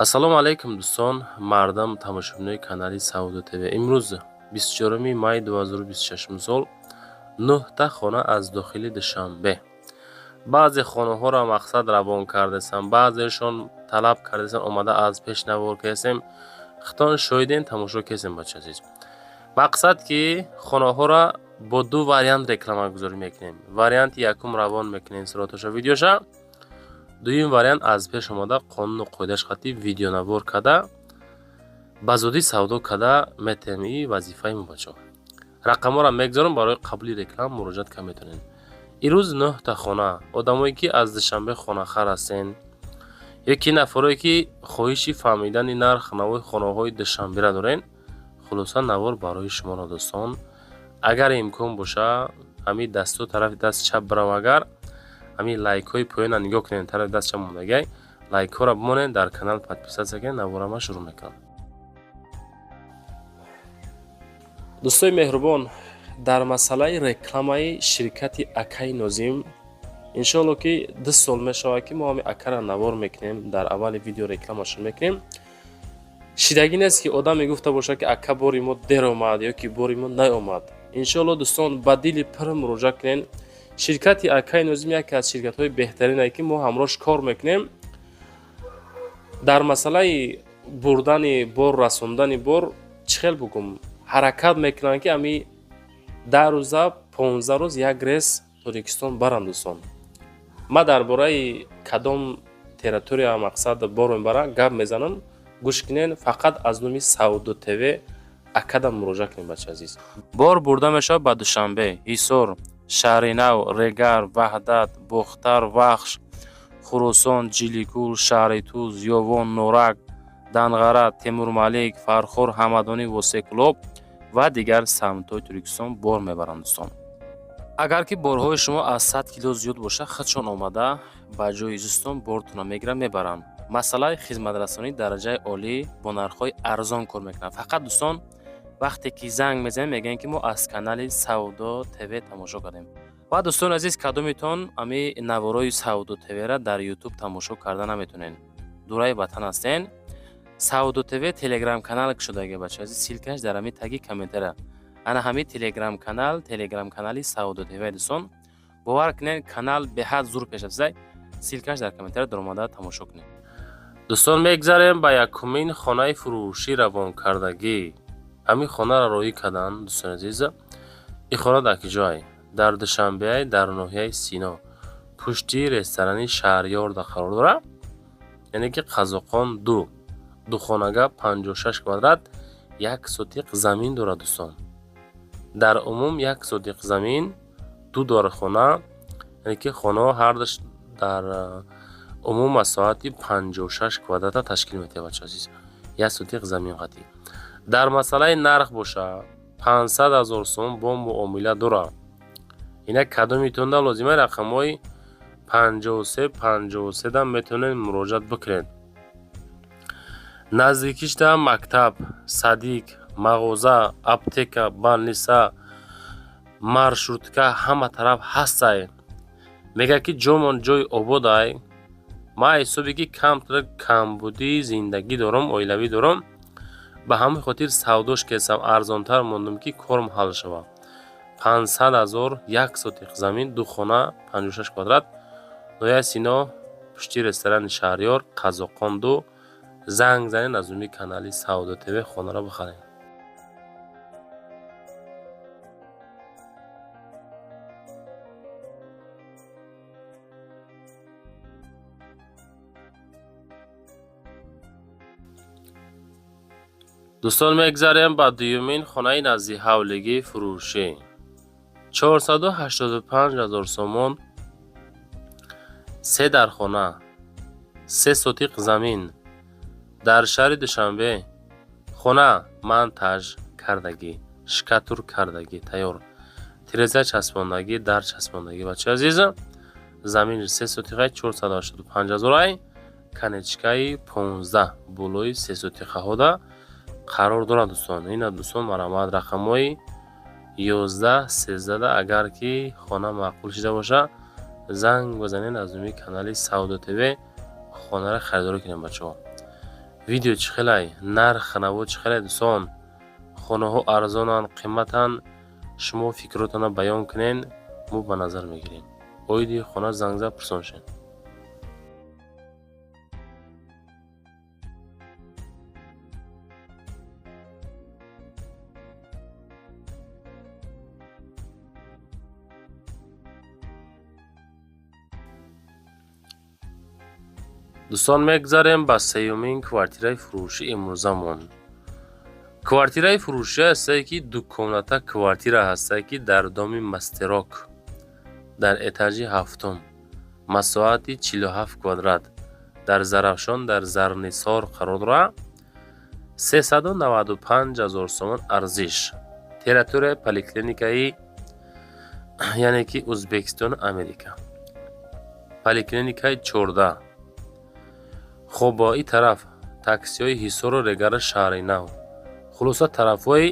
Ассалому алайкум, дӯстон, мардам, тамошобинои канали Савдо ТВ. Имрӯз 24 май 2026 сол, нӯҳта хона аз дохили Душанбе. Баъзе хонаҳоро мақсад равон кардесам, баъзеашон талаб кардесам, омада аз пеш навор кардесем. Хитон шоҳиден, тамошо кардесем, бача азиз. Мақсад ки хонаҳоро бо ду вариант рекламагузорӣ мекунем. Варианти якум равон мекунем сураташа, видеоша. Дуюм вариант аз пеш омада қонуну қоидаш қатӣ видеонавор карда, ба зудӣ савдо карда метаҳем. И вазифаи мо, бачаҳо. Рақамҳоро мегузорам, барои қабули реклама муроҷиат карда метавонед. Ирӯз нӯҳта хона. Одамое ки аз Душанбе хонахар ҳастен ё ки нафарое ки хоҳиши фаҳмидани нарх навои хонаҳои Душанбера дорен, хулоса, навор барои шуморо, дӯстон. Агар имкон боша, ҳамин дасту тарафи даст чап бирав, агар ҳамин лайкҳои поёнро нигоҳ кунед, тарафи даст чап мондагиай, лайкҳоро бимонед, дар канал подписаться кунед. Навора ман шурӯъ мекунам. Дӯстои меҳрубон, дар масъалаи рекламаи ширкати акаи Нозим, иншоалло ки 2 сол мешавад, ки мо ҳамин акара навор мекунем, дар аввали видео рекламашон мекунем. Шидагӣ нест, ки одам мегуфта бошад, ки ака, бори мо дер омад ё ки бори мо наомад. Иншоалло, дӯстон, ба дили пур муроҷиат кунед. Ширкати акаи Нозим яке аз ширкатҳои беҳтарине, ки мо ҳамроҳш кор мекунем. Дар масъалаи бурдани бор, расондани бор, чӣ хел бугум, ҳаракат мекунанд, ки ҳами 10 рӯза, 15 рӯз як рейс Тоҷикистон баранд. Дӯстон, ман дар бораи кадом территория, мақсад, бор мебарам, гап мезанам, гӯш кунед. Фақат аз номи Савдо ТВ акадам муроҷиат кунед, бача азиз. Бор бурда мешавад ба Душанбе, Ҳисор, Шаҳринав, Регар, Ваҳдат, Бохтар, Вахш, Хуросон, Ҷиликул, шаҳри Туз, Ёвон, Норак, Данғара, Темурмалик, Фархор, Ҳамадонӣ, Восеъ, Кӯлоб ва дигар самтҳои Тоҷикистон бор мебаранд. Дӯстон, агар ки борҳои шумо аз 100 кило зиёд бошад, худшон омада ба ҷои зистон бортонро мегиранд, мебаранд. Масъалаи хизматрасонии дараҷаи олӣ, бо нархҳои арзон кор мекунанд. Фақат, дӯстон, вақте ки занг мезанем, мегӯем, ки мо аз канали Савдо ТВ тамошо кардем. Ва, дӯстони азиз, кадомитон ами наворои Савдо ТВра дар Ютуб тамошо карда наметонед, дураи ватан ҳастен, Савдо ТВ телеграм канал кушодаги, бача азиз. Ссылка ш дар ҳамин таги комментария. Ана ҳамин телеграм канал, телеграм канали Савдо ТВ. Дӯстон, бовар кунед, канал беҳад зур пешрафтаи. Ссылка ш дар комментария, даромада тамошо кунед. Дӯстон, мегзарем ба якумин хонаи фурӯшӣ равонкардагӣ. Ҳамин хонаро роҳӣ карданд, дӯстони азиз. Ин хона дар киҷоай? Дар Душанбеай, дар ноҳияи Сино, пушти ресторани Шаҳриёрда қарор дорад, яъне ки Қазоқон 2, духонага, 56 квадрат, 1 сотиқ замин дорад. Дӯстон, дар умум 1 сотиқ замин, ду дорхона, яъне ки хонаҳо ҳардуш дар умум масоҳати 56 квадрата ташкил медиҳад. Бача азиз, 1 сотиқ замин қатӣ. Дар масъалаи нарх боша, 500 000 сом бо муомила дорад. Инак, кадомитонда лозима, рақамҳои 53 53 да метавонед муроҷиат бикунед. Наздикишда мактаб, садик, мағоза, аптека, больница, маршрутка ҳама тараф ҳастай. Мегӯяд, ки ҷомон ҷои ободай. Ман ҳисобе ки камтар камбудии зиндагӣ дорам, оилавӣ дорам, ба ҳамин хотир савдош кесам, арзонтар мондам, ки корм ҳал шавад. 500 000, 1 сотиқ замин, ду хона, 56 квадрат, ноҳияи Сино, пушти ресторани Шаҳриёр, Қазоқон 2. Занг занед, аз номи канали Савдо ТВ хонаро бихаред. Дӯстон, мегзарем ба дуюмин хонаи наздиҳавлигии фурӯшӣ. 485 000 сомон, се дархона, 3 сотиқ замин, дар шаҳри Душанбе. Хона монтаж кардагӣ, штукатур кардагӣ, тайёр, тиреза часпондагӣ, дар часпондагӣ. Бачаи азиз, замин 3 сотиқаи, 485 ҳазорай. Конечка и 15, болои сесотиқаҳода қарор дорад. Дӯстон, ина, дӯстон, марҳамат, рақамҳои 11 13-да агар ки хона маъқул шида боша, занг бизанед, аз номи канали Савдо ТВ хонаро харидорӣ кунем. Бачаҳо, Видео чӣ хелай, нарх наво чӣ хелай, дӯстон? Хонаҳо арзонанд, қиматанд? Шумо фикротонро баён кунен, мо ба назар мегирем. Оиди хона занг зад, пурсон шед. Дӯстон, мегзарем ба сеюмин квартираи фурӯши имрӯзамон. Квартираи фурӯшӣ ҳастае, ки дукомната квартира ҳастае, ки дар доми Мастерок, дар этажи ҳафтум, масоҳати 47 квадрат, дар Зарафшон, дар Зарнисор қарор дорад. 395 ҳазор сомон арзиш. Территорияи поликлиникаи, яъне ки Ӯзбекистону Америка, поликлиникаи 14. Хоб, ин тараф таксиҳои Ҳисору Регара, Шаҳри Нав, хулоса, тарафҳои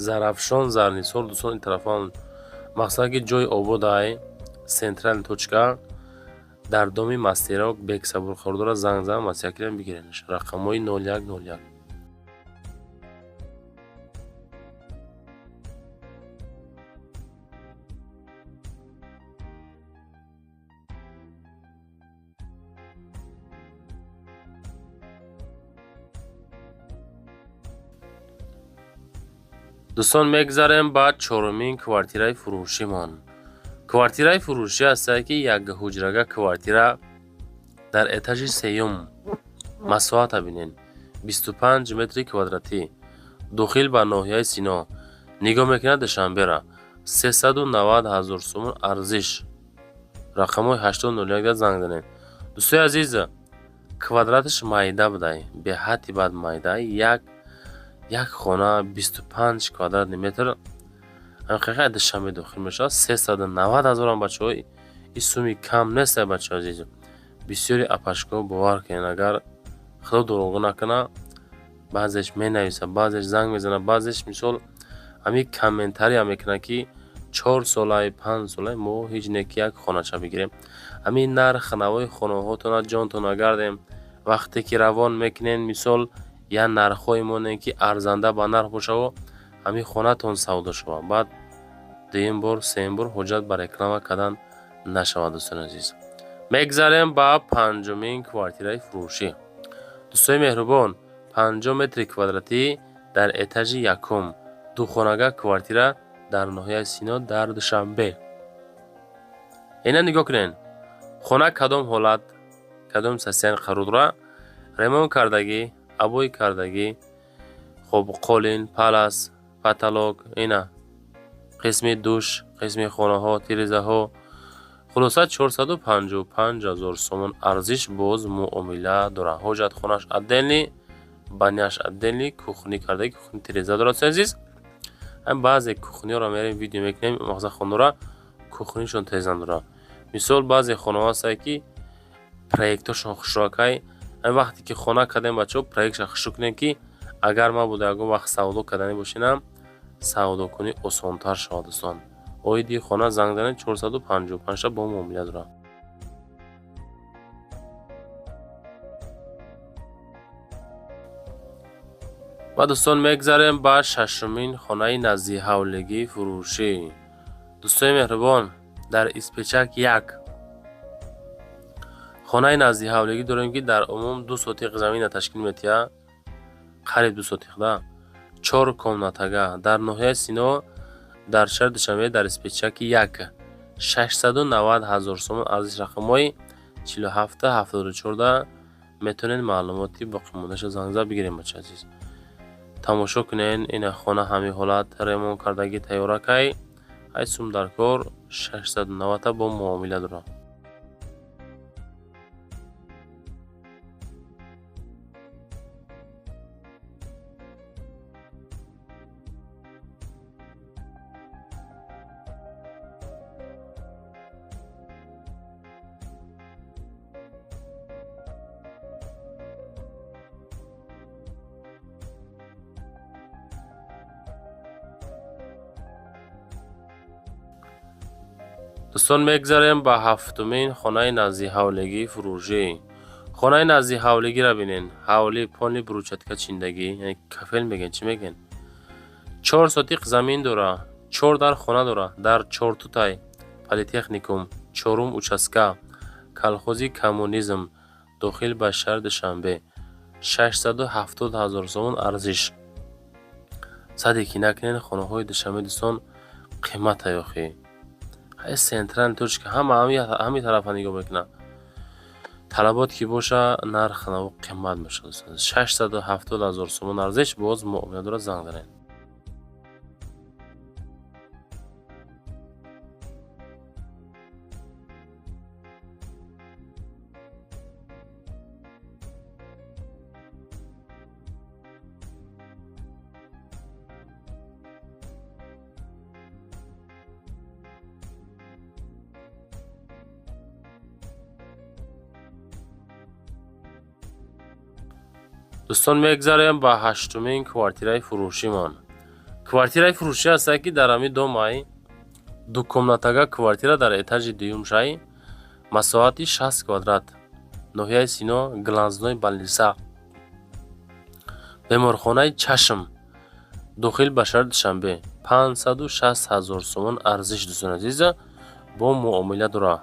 Зарафшон, Зарнисор. Дӯстон, ин тарафҳо мақсад ки ҷои ободай, центральный точка, дар доми Мастерок Бексабур қарор дорад. Занг зан, маслиҳат бигиренаш. Рақамҳои 0101. Дӯстон, мегзарем ба чорумин квартираи фурӯшимон. Квартираи фурӯшӣ ҳастае, ки як ҳуҷрага квартира дар этажи сеюм. Масоҳата бинен, 25 метри квадратӣ, дохил ба ноҳияи Сино, нигоҳ мекунад Душанбера. 390 ҳазор сомон арзиш. Рақамҳои 8001 занг занед. Дӯстои азиз, квадраташ майда будай, беҳадди бад майда. Як хона 25 квадратный метр ҳақиқат Душанбе дохил мешавад. 390 ҳазорам, бачаҳо, ин суми кам нест. Бачаҳо азиз, бисёри апашко, бовар кунед, агар Худо дурӯғ накунад, баъзеш менависад, баъзеш занг мезанад, баъзеш, мисол, ҳамин комментария мекунад, ки 4 солай, 5 солай мо ҳеҷ не ки як хонача бигирем. Ҳамин нарх навои хонаҳотона ҷонтона гардем. Вақте ки равон мекунен, мисол, я нархҳое монем, ки арзанда ба нарх бошаву ҳамин хонатон савдо шавад, баъд дуюм бор, сеюм бор ҳуҷҷат ба реклама кардан нашавад. Дӯстони азиз, мегзарем ба панҷумин квартираи фурӯшӣ. Дӯстони меҳрубон, 50 метри квадратӣ, дар этажи якум, духонага квартира дар ноҳияи Сино, дар Душанбе. Ина нигоҳ кунед, хона кадом ҳолат, кадом состояние қарор дорад: ремонт кардагӣ, обои кардагӣ, хоб, қолин, палас, потолок, ина қисми душ, қисми хонаҳо, тирезаҳо. Хулоса, 455 ҳазор сомон арзиш, боз муомила дорад. Ҳоҷатхонаш отдельный, баняш отдельный, кухни кардаги, кухни тиреза дорад. Азиз, ҳам баъзе кухниҳоро мерем, видео мекунем, мақсад, хонора кухнишон тиреза надорад. Мисол, баъзе хонаҳо ҳастанд, ки проектошон хушрӯакай. Ҳамин вақте ки хона кардем, бачаҳо, проектша хушрӯ кунем, ки агар мабода ягон вақт савдо карданӣ бошинам, савдокунӣ осонтар шавад. Дӯстон, оиди хона занг занед, 455 бо муомила дорад. Ва, дӯстон, мегзарем ба шашумин хонаи наздиҳавлигии фурӯшӣ. Дӯстони меҳрубон, дар Испечак як хонаи наздиҳавлигӣ дорем, ки дар умум 2 сотиқ замина ташкил метиҳад, қариб 2 сотиқ да, чор комнатага, дар ноҳияи Сино, дар шаҳри Душанбе, дар Испечаки як, 690 ҳазор сомон арзиш. Рақамҳои 47 74 метавонед маълумоти боқимондаашро занг зад бигирем. Бача азиз, тамошо кунед, ина хона ҳамин ҳолат, ремонт кардагӣ, тайёракай, ҳай сум дар кор, 690 бо муомила дорад. Дӯстон, мегзарем ба ҳафтумин хонаи наздиҳавлигии фурӯшӣ. Хонаи назди ҳавлигиро бинен. Ҳавли пони брусчатка чиндагӣ, яъне кафел мегӯен, чӣ мегӯен? 4 сотиқ замин дора, чор дар хона дора, дар чортутай политехникум, чорум участка, колхози Коммунизм, дохил ба шаҳри Душанбе. 670 000 сомон арзиш. Саде ки накунен, хонаҳои Душанбе, дӯстон, қимата ёхӣ. Ҳай, центральный точка, ҳама ҳамин тарафа нигоҳ мекунад. Талабот ки боша, нарх наво қимат мешавад. 670 000 сомон арзиш, боз муомила дорад, занг занед. Дӯстон, мегзарем ба ҳаштумин квартираи фурӯшимон. Квартираи фурӯшӣ ҳаста, ки дар ҳамин домай дукомнатага квартира дар этажи дуюмшай, масоҳати 60 квадрат, ноҳияи Сино, глазной больница, беморхонаи чашм, дохил ба шаҳри Душанбе. 560 000 сомон арзиш, дӯстони азиза, бо муомила дора.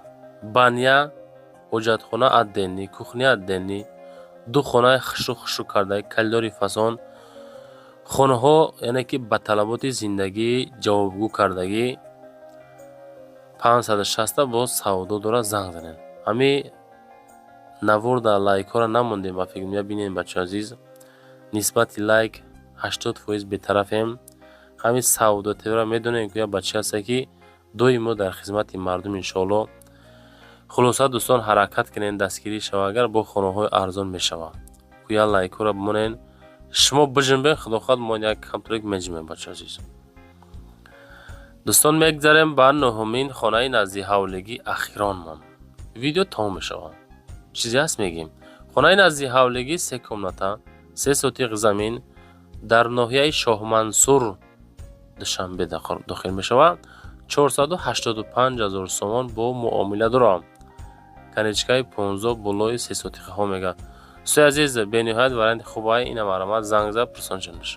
Баня, ҳоҷатхона отдельный, кухня отдельный, ду хонаи хушрӯ хушрӯ кардаи, коридори фасон, хонаҳо, яъне ки ба талаботи зиндагӣ ҷавобгӯ кардагӣ. 560-та боз савдо дорад, занг занед. Ҳами наворда лайкҳоро намондем, ба фикр бинем, бачаҳои азиз, нисбати лайк 80% бетарафем. Ҳамин савдо твра медонем, ки як бача ҳаста, ки доимо дар хизмати мардум, иншоалло. Хулоса, дӯстон, ҳаракат кунед, дастгирӣ шава, агар бо хонаҳои арзон мешавад. Гӯя лайкҳоро бимонед, шумо биҷунбед, худо хоҳад, мо як камтурек меҷунбем, бачаҳои азиз. Дӯстон, мегзарем ба нуҳумин хонаи назди ҳавлигӣ, ахиронмон. Видео тамом мешавад, чизе ҳаст мегӯем. Хонаи назди ҳавлигӣ, се комната, 3 сотиқ замин, дар ноҳияи Шоҳмансур, Душанбе дохил мешавад. 485 000 сомон, бо муомила дорам. Конечкаи 15 болои сесотиқаҳо мегӯяд. Дӯстои азиз, бениҳоят варианти хубай ина, марҳамат, занг зад, пурсон шунаш.